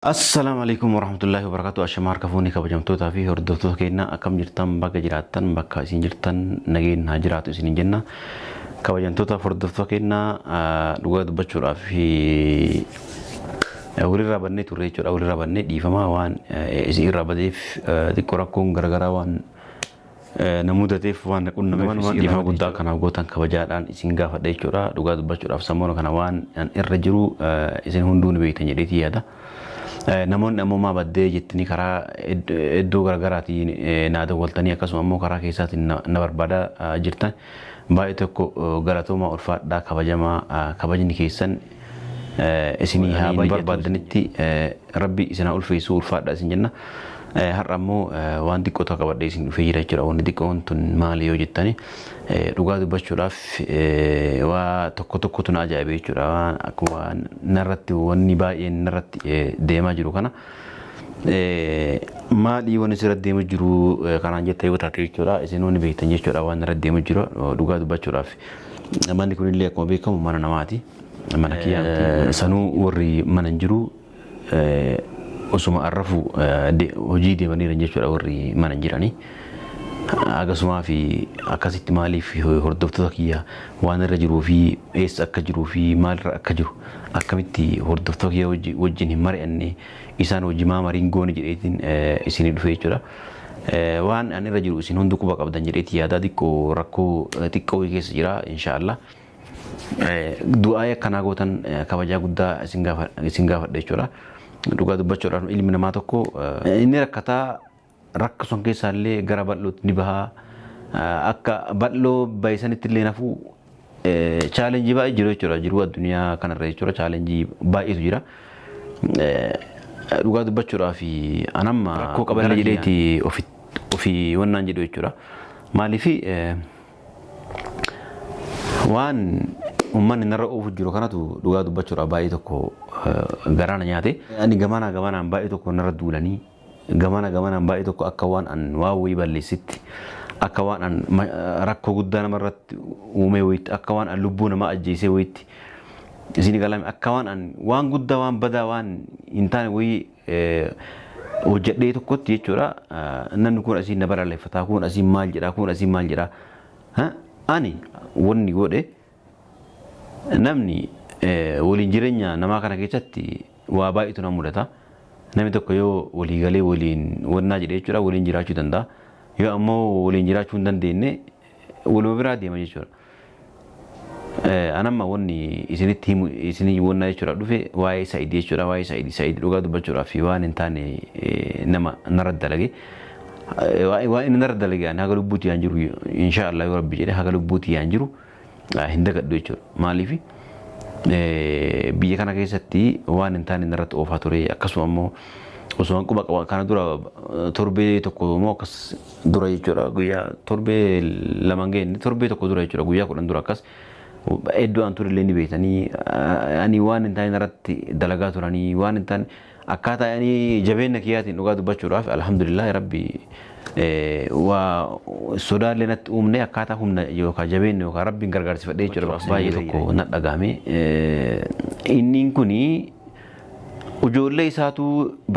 Assalaamu alaikum warahmatullahi wabarakatuh. Ashamaa harka fuunni kabajamtootaa fi hordoftoota keenya akkam jirtan bakka jiraattan bakka isin jirtan nageen haa jiraatu isin jenna. Kabajamtoota fi hordoftoota keenya dhugaa dubbachuudhaaf walirraa bannee turre jechuudha. Walirraa bannee dhiifamaa waan isin irraa badeef xiqqoo rakkoon garaagaraa waan na mudateef waan na qunnameef dhiifama guddaa kanaaf gootan kabajaadhaan isin gaafadha jechuudha. Dhugaa dubbachuudhaaf sammuun kana waan irra jiru isin hunduu ni beektan jedheetii yaada. Namoonni ammoo maa baddee jettanii karaa iddoo garaagaraatiin naa dawwaltanii akkasuma ammoo karaa keessaatiin na barbaadaa jirtan baay'ee tokko galatoomaa ulfaadhaa kabajamaa kabajni keessan isinii haa barbaadanitti rabbi isin haa ulfeessuu ulfaadhaa isin jenna. Har'a ammoo waan xiqqoo tokko qabadhee isin dhufee jira jechuudha. Wanni xiqqoon tun maali yoo jettani dhugaa dubbachuudhaaf waa tokko tokkotu na ajaa'ibe jechuudha. Waan akkuma narratti wanni baay'een narratti deemaa jiru kana maalii wanni sirratti deemu jiru kanaan jette yoo taate jechuudha. Isin wanni beektan jechuudha waan narratti deemu jiru dhugaa dubbachuudhaaf. Manni kunillee akkuma beekamu mana namaati. Mana kiyyaa sanuu warri mana hin jiru osuma arrafu hojii deemaniiran jechuudha warri mana hin jiranii. Akkasumaa fi akkasitti maaliif hordoftoota kiyya waan irra jiruu fi eessa akka jiruu fi maalirra akka jiru akkamitti hordoftoota kiyya wajjin hin mari'anne isaan hojii maa mariin goone jedheetiin isinii dhufe jechuudha. Waan ani irra jiru isin hundi quba qabdan jedheetii yaadaa xiqqoo rakkoo xiqqoo keessa jira inshaallah. Du'aa akkanaa gootan kabajaa guddaa isin gaafadha jechuudha. Dhugaa dubbachuudhaan ilmi namaa tokko inni rakkataa rakka sun keessaa illee gara bal'ootti ni bahaa. Akka bal'oo baay'isanitti illee nafuu challenge baay'ee jiru jechuudha. Jiruu addunyaa kanarra jechuudha challenge baay'eetu jira. Dhugaa dubbachuudhaaf anamma rakkoo qaballee jedheeti ofii wannaan jedhu jechuudha. Maaliif waan uummanni narra oofu jiru kanatu dhugaa dubbachuudhaaf baay'ee tokko garaa na nyaate. Ani gamanaa gamanaan baay'ee tokko narra duulanii gamana gamanaan baay'ee tokko akka waan an waan wayii balleessitti akka waan an rakkoo guddaa namarratti uumee wayitti akka waan an lubbuu namaa ajjeesee wayitti isin galame akka waan an waan guddaa waan badaa waan hin taane wayii hojjedhee tokkotti jechuudha. Namni kun asiin na balaaleffataa kun asiin maal jedhaa kun asiin maal jedhaa. Ani wanni godhe namni waliin jireenya namaa kana keessatti waa baay'eetu nama mudata. Namni tokko yoo walii galee waliin wannaa jedhee jechuudha waliin jiraachuu danda'a. Yoo ammoo waliin jiraachuu hin dandeenye waluma biraa deema jechuudha. Anamma wanni isinitti himu isinii wannaa jechuudha dhufe waa'ee Saa'idii jechuudha waa'ee Saa'idii Saa'idii dhugaa dubbachuudhaaf waan hin taane nama narra dalage. Waan inni narra dalage ani haga lubbuutti yaan jiru inshaallah yoo rabbi jedhe haga lubbuutti yaan jiru hin dagadhu jechuudha. Maaliif biyya kana keessatti waan hin taane narratti oofaa ture akkasuma immoo osoo quba qaba kana dura torbee tokko immoo akkas dura jechuudha guyyaa torbee lama hin geenye torbee tokko dura jechuudha guyyaa 10 dura akkas iddoo an ture illee ni beektanii ani waan hin taane irratti dalagaa turanii waan hin taane akkaataa ani jabeenya kiyyaatiin dhugaa dubbachuudhaaf alhamdulillah rabbi waa sodaallee natti uumne akkaataa humna yookaan jabeenya yookaan rabbiin gargaarsifadhee jechuudha baay'ee tokko na dhagahame inni kuni ijoollee isaatu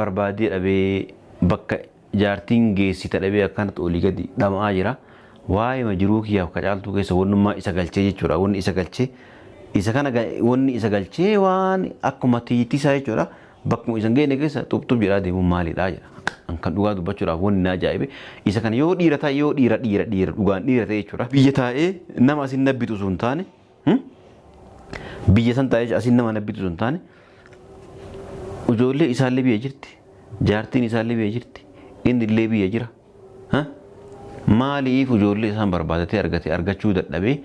barbaadee dhabee bakka jaartiin geessita dhabee akkanatti olii gadi dhama'aa jira. Waa'ee jiruu kiyyaaf kacaaltuu keessa wannummaa isa galchee jechuudha. Wanni isa galchee isa kana wanni isa galchee waan akkuma tiitisaa jechuudha. Bakkuma isa hin geenye keessa xupxup jedhaa deemuun maalidha jedha. Kan dhugaa dubbachuudhaaf wanni na ajaa'ibe isa kana yoo dhiira ta'e yoo dhiira dhiira dhiira dhugaan dhiira ta'e jechuudha. Biyya taa'ee nama asin nabbitu osoo hin taane biyya san taa'ee asin nama nabbitu osoo hin taane ijoollee isaallee biyya jirti. Jaartiin isaallee biyya jirti. Inni illee biyya jira. Maaliif ijoollee isaan barbaadatee argate argachuu dadhabee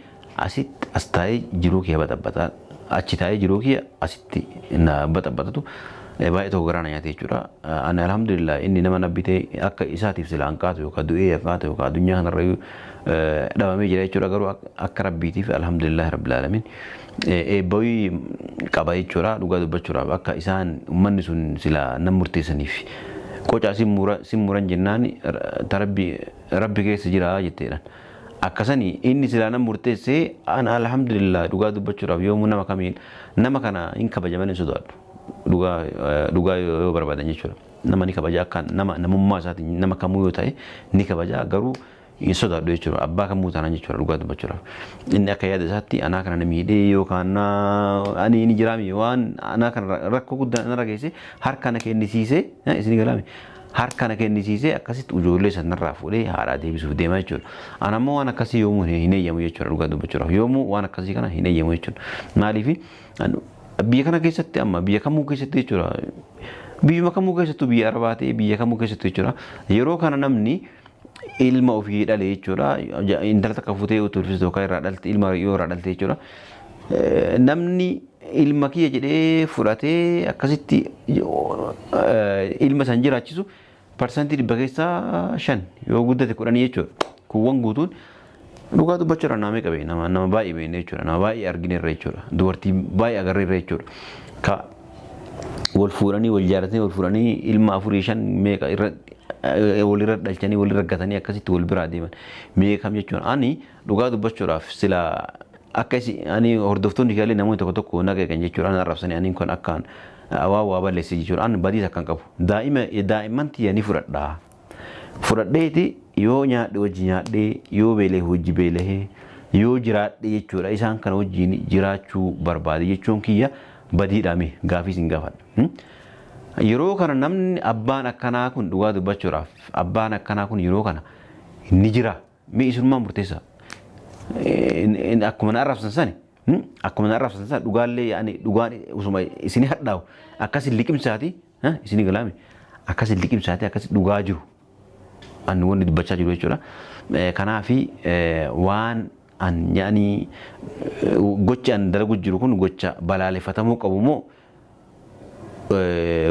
asitti as taa'ee jiruu kiyya baxabbataa achi taa'ee jiruu kiyya asitti na baxabbatatu baay'ee tokko garaa na nyaate jechuudha. Ani alhamdulillah inni nama nabbitee akka isaatiif sila hanqaatu yookaan du'ee hanqaatu yookaan addunyaa kanarra dhabamee jira jechuudha. Garuu akka rabbiitiif alhamdulillah rabbil alamin eebbawii qaba jechuudha. Dhugaa dubbachuudhaaf akka isaan uummanni sun sila nan murteessaniif qocaa sin muran jennaan rabbi rabbi keessa jira jetteedhaan. Akkasani inni silaa nan murteessee ana alhamdulillah dhugaa dubbachuudhaaf yoomuu nama kamiin nama kana hin kabajaman hin sodaadhu. Dhugaa dhugaa yoo barbaadan jechuudha. Nama ni kabaja, akka nama namummaa isaatiin nama kamuu yoo ta'e ni kabaja, garuu hin sodaadhu jechuudha. Abbaa kamuu taanaan jechuudha, dhugaa dubbachuudhaaf. Inni akka yaada isaatti anaa kana na miidhee yookaan ani ni jiraami waan anaa kana rakkoo guddaa narra geesse harka na kennisiisee, isin galaami, harka na kennisiisee akkasitti ijoollee sanarraa fuudhee haadhaa deebisuuf deema jechuudha. Ana ammoo waan akkasii yoomuu hin eeyyamu jechuudha, dhugaa dubbachuudhaaf. Yoomuu waan akkasii kana hin eeyyamu jechuudha. Maaliif biyya kana keessatti, amma biyya kamuu keessatti jechuudha. Biyyuma kamuu keessattuu, biyya Arabaa ta'e, biyya kamuu keessattuu jechuudha. Yeroo kana namni ilma ofii dhale jechuudha. Intala takka fuutee utuu ulfiste yookaan irraa dhalte, ilma yoo irraa dhalte jechuudha. Namni ilma kiyya jedhee fudhatee akkasitti ilma san jiraachisu 100% keessaa 5, yoo guddate 10 jechuudha. Kuuwwan guutuun dhugaa dubbachuudhaan nama qabe, nama baay'ee beekne jechuudha. Nama baay'ee argineerra jechuudha. Dubartii baay'ee agarreerra jechuudha. Ka wal fuudhanii, wal jaalatanii, wal fuudhanii, ilma afurii, shan, meeqa irra walirra dhalchanii, walirra gatanii akkasitti wal biraa deeman meeqam jechuudha. Ani dhugaa dubbachuudhaaf sila akka ani hordoftoonni kiyaallee namoonni tokko tokko na qeeqan jechuudha. Ana arrabsanii, ani kun akkaan waa waa balleesse jechuudha. Ani badiis akkan qabu. Daa'ima daa'imman tiyya ni fudhadha. Fudhadheeti yoo nyaadhe wajji nyaadhee, yoo beela'e wajji beela'ee, yoo jiraadhe jechuudha. Isaan kana wajjin jiraachuu barbaade jechuun kiyya badiidhaami? Gaafii isin gaafadha. Yeroo kana namni abbaan akkanaa kun, dhugaa dubbachuudhaaf, abbaan akkanaa kun yeroo kana ni jira. Mee isinummaa murteessa. Akkuma na arrabsan sani, akkuma na arrabsan sani, dhugaallee yaani dhugaan usuma isini hadhaa'u akkasin liqimsaati, isini galaami, akkasin liqimsaati, akkasin dhugaa jiru. Ani wanni dubbachaa jiru jechuudha. Kanaafi waan an yaani gochi an dalagu jiru kun gocha balaaleffatamuu qabu moo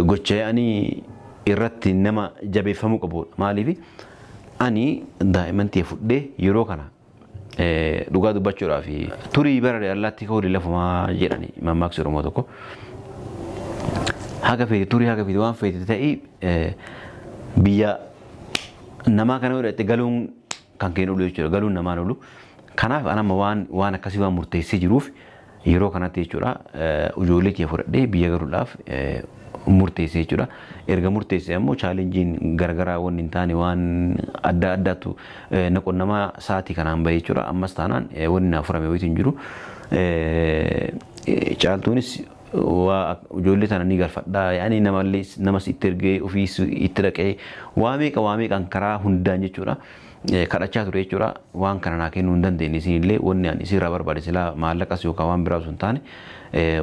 gocha yaani irratti nama jabeeffamuu qabudha? Maaliif ani daa'imman tiyya fudhee yeroo kana, dhugaa dubbachuudhaaf, turii bara allaatti ka'uu lafumaa jedhani mammaaksi Oromoo tokko. Haga feete turii, haga feete waan feete ta'ii, biyya namaa kana godhatte galuun kan keenya oolu jechuudha. Galuun namaan oolu. Kanaaf anamma waan akkasii waan murteessee jiruuf yeroo kanatti jechuudha, ijoollee kiyya fudhadhee biyya galuudhaaf murteessee jechuudha. Erga murteessee ammoo challengeiin garagaraa, wanni hin taane, waan adda addaatu na qonnamaa sa'aatii kanaan bahee jechuudha. Ammas taanaan wanni naa furame wayitu hin jiru. Caaltuunis waa ijoollee tana ni galfadhaa yaani namallee namas itti ergee, ofiis itti dhaqee, waa meeqa waa meeqaan karaa hundaan jechuudha. Kadhachaa ture jechuudha. Waan kana naa kennuu hin dandeenye. Isinillee wanni ani isinirraa barbaade silaa maallaqas yookaan waan biraa osoo hin taane,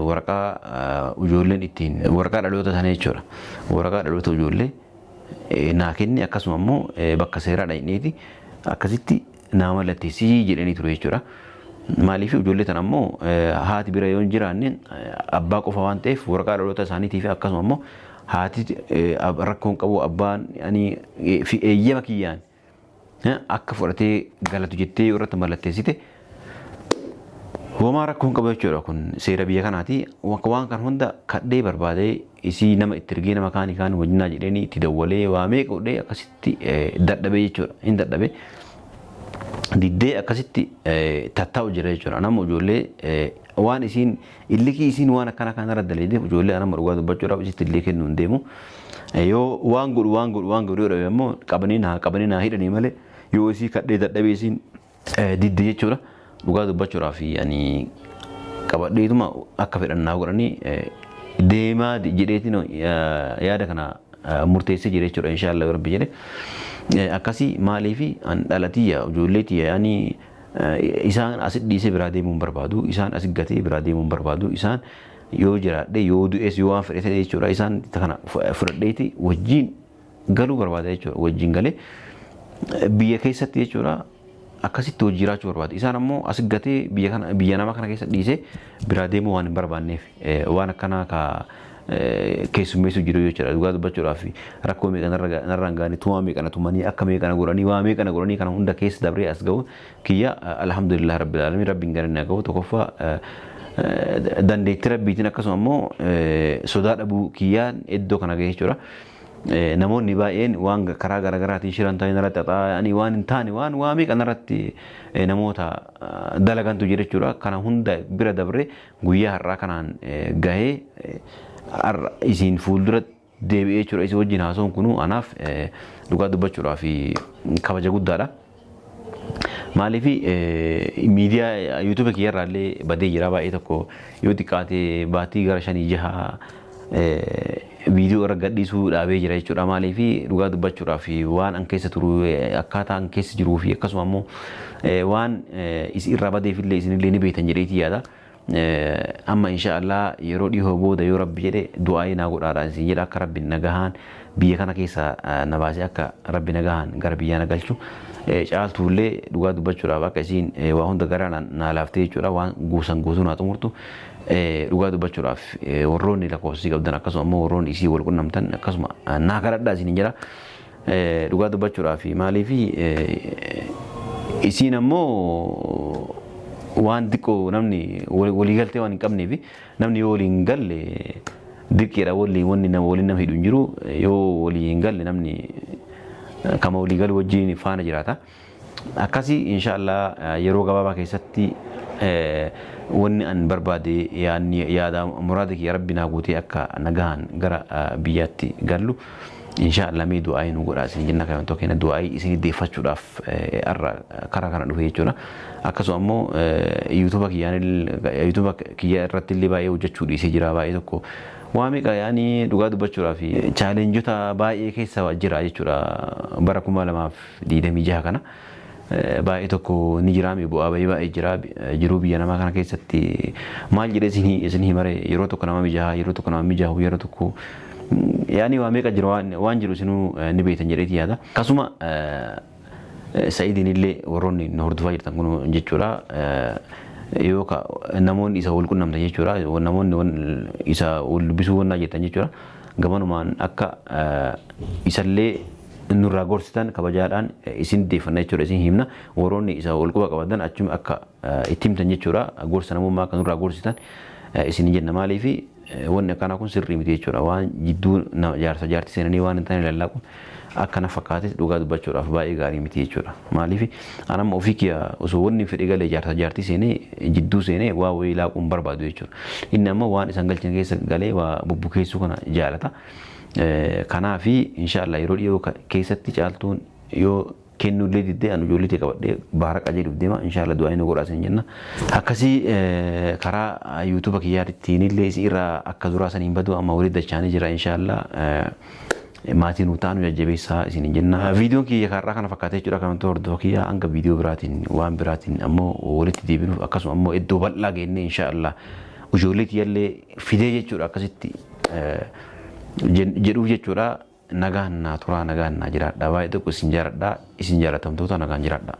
waraqaa ijoolleen ittiin, waraqaa dhaloota sana jechuudha. Waraqaa dhaloota ijoollee naa kenni, akkasuma immoo bakka seeraa dhaqneeti akkasitti naa mallatteessii jedhanii ture jechuudha. Maaliif ijoollee tana ammoo haati bira yoo hin jiraanne, abbaa qofa waan ta'eef, waraqaa dhaloota isaaniitii fi akkasuma immoo haati rakkoon qabu, abbaan fi eeyyama kiyyaan akka fudhatee galatu jettee yoo irratti mallatteessite, homaa rakkoon qabu jechuudha. Kun seera biyya kanaati. Waan kan hunda kadhee barbaadee, isii nama itti ergee, nama kaanii kaan wajjinaa jedheeni itti dawwalee, waa meeqa godhee akkasitti dadhabee jechuudha. Hin dadhabee diddee akkasitti tattaa'u jira jechuudha. Nama ijoollee waan isiin illikii isiin waan akkana kanarra dalageef, ijoollee anama dhugaa dubbachuudhaaf isitti illee kennuu hin deemu. Yoo waan godhu waan godhu waan godhu yoo dhabe immoo qabanii naa hidhanii malee, yoo isii kadhee dadhabee isiin didde jechuudha. Dhugaa dubbachuudhaaf ani qabadheetuma akka fedhan naa godhanii deemaa jedheetiin yaada kana murteessee jira jechuudha, inshaallah Rabbi jedhe. Akkasii maaliifi an dhalatiyya ijoollee tiyya yaani isaan asit dhiisee biraa deemuu hin barbaadu, isaan asit gatee biraa deemuu hin barbaadu. Isaan yoo jiraadhe, yoo du'es, yoo waan fedhe ta'e jechuudha, isaan kana fudhadheeti wajjin galuu barbaada jechuudha. Wajjin galee biyya keessatti jechuudha akkasitti hojii jiraachuu barbaada. Isaan ammoo as gatee biyya kana, biyya nama kana keessa dhiisee biraa deemuu waan hin barbaanneef waan akkanaa ka keessummeessuu jiru jechuudha. Dhugaa dubbachuudhaaf rakkoo meeqa narraan ga'anii, tumaa meeqa na tumanii, akka meeqa na godhanii, waa meeqa na godhanii, kana hunda keessa dabree as ga'u kiyya alhamdulillah rabbil alamin, rabbiin galanni haa ga'u. Tokkoffaa dandeettii rabbiitiin, akkasuma immoo sodaa dhabuu kiyyaan iddoo kana ga'e jechuudha. Namoonni baay'een waan karaa garaagaraatiin shiran ta'e narratti xaxaa'anii, waan hin taane, waan waa meeqa narratti namoota dalagantu jira jechuudha. Kana hunda bira dabree guyyaa har'aa kanaan gahee Har'a isin fuuldura deebi'ee jechuudha isin wajjin haasa'uun kunuu anaaf dhugaa dubbachuudhaaf kabaja guddaadha. Maaliif miidiyaa YouTube kiyya irraa illee badee jira. Baay'ee tokko yoo xiqqaate baatii gara 5 6 viidiyoo irra gadhiisuu dhaabee jira jechuudha. Maaliif dhugaa dubbachuudhaaf waan an keessa turu, akkaataa an keessa jiruu fi akkasuma immoo waan isin irraa badeef illee isinillee ni beektan jedheetii yaada. Amma insha Allah yeroo dhihoo booda yoo Rabbi jedhe, du'aayii naa godhaadha isin jedha, akka Rabbi nagahaan biyya kana keessa na baasee, akka Rabbi nagahaan gara biyyaa na galchu. Caaltuullee dhugaa dubbachuudhaaf akka isiin waa hunda garaa naa laaftee jechuudha, waan guusan guutuu naa xumurtu. Dhugaa dubbachuudhaaf warroonni lakkoofsii qabdan, akkasuma immoo warroonni isii wal qunnamtan, akkasuma naa kadhadhaa isin jedha. Dhugaa dubbachuudhaaf maaliif isiin ammoo waan xiqqoo namni waliigaltee waan hin qabneef, namni yoo waliin galle dirqiidha, waliin wanni nama waliin nama hidhu hin jiru. Yoo walii hin galle namni kama walii galu wajjin faana jiraata. Akkasii inshaallah yeroo gabaabaa keessatti wanni an barbaade, yaadni yaada muraada kiyya Rabbi naa guutee akka nagahaan gara biyyaatti gallu inshaallah mee du'aayii nu godhaa isin jenna. Kan keenya du'aayii isin deeffachuudhaaf har'a karaa kana dhufe jechuudha. Akkasuma immoo YouTube kiyyaan, YouTube kiyya irratti illee baay'ee hojjechuu dhiisee jira. Baay'ee tokko waa meeqa yaani dhugaa dubbachuudhaaf challengeota baay'ee keessa jira jechuudha. Bara 2026 kana baay'ee tokko ni jiraame, bu'aa bahii baay'ee jira. Jiruu biyya namaa kana keessatti maal jedhee isin himare? Yeroo tokko nama mijaa'aa, yeroo tokko nama mijaa'u, yeroo tokko yaani waa meeqa jira. Waan jiru isinuu ni beektan jedheeti yaada. Akkasuma Sa'idiin illee warroonni nu hordofaa jirtan kun jechuudha, yoo namoonni isa wal qunnamtan jechuudha, namoonni isa wal dubbisuu wannaa jettan jechuudha, gamanumaan akka isallee nurraa gorsitan kabajaadhaan isin deeffanna jechuudha, isin himna. Warroonni isa wal quba qabatan achuma akka itti himtan jechuudha, gorsa namummaa akka nurraa gorsitan isin jenna. Maaliifi wanni akkanaa kun sirrii miti jechuudha. Waan jidduu jaarsa jaartii seenanii waan hin taane lallaaqu akkana fakkaates dhugaa dubbachuudhaaf baay'ee gaarii miti jechuudha. Maaliif anamma ofii kiyya osoo wanni fedhe galee jaarsa jaartii seenee jidduu seenee waa wayii laaquun barbaadu jechuudha. Inni amma waan isaan galchan keessa galee waa bubbukeessuu kana jaalata. Kanaafi inshaallah yeroo dhiyoo keessatti caaltuun yoo kennullee diddee, anu ijoollee ta'e qabadhee baara qajeeluuf deema inshaallah. Du'aa inni godhaa isin jenna. Akkasii karaa YouTube kiyyaattiin illee isin irraa akka duraa saniin badu amma walitti dachaanii jira inshaallah. Maatii nuu ta'an jajjabeessaa isin jenna. Viidiyoon kiyya kaarraa kana fakkaatee jechuudha. Kan hordofaa kiyya, hanga viidiyoo biraatiin waan biraatiin ammoo walitti deebinuuf, akkasuma ammoo iddoo bal'aa geennee inshaallah ijoollee kiyyallee fidee jechuudha akkasitti jedhuuf jechuudha. Nagaan naa turaa, nagaan naa jiraadha. Baay'ee tokko isin jaaladha, isin jaalatamtoota, nagaan jiraadha.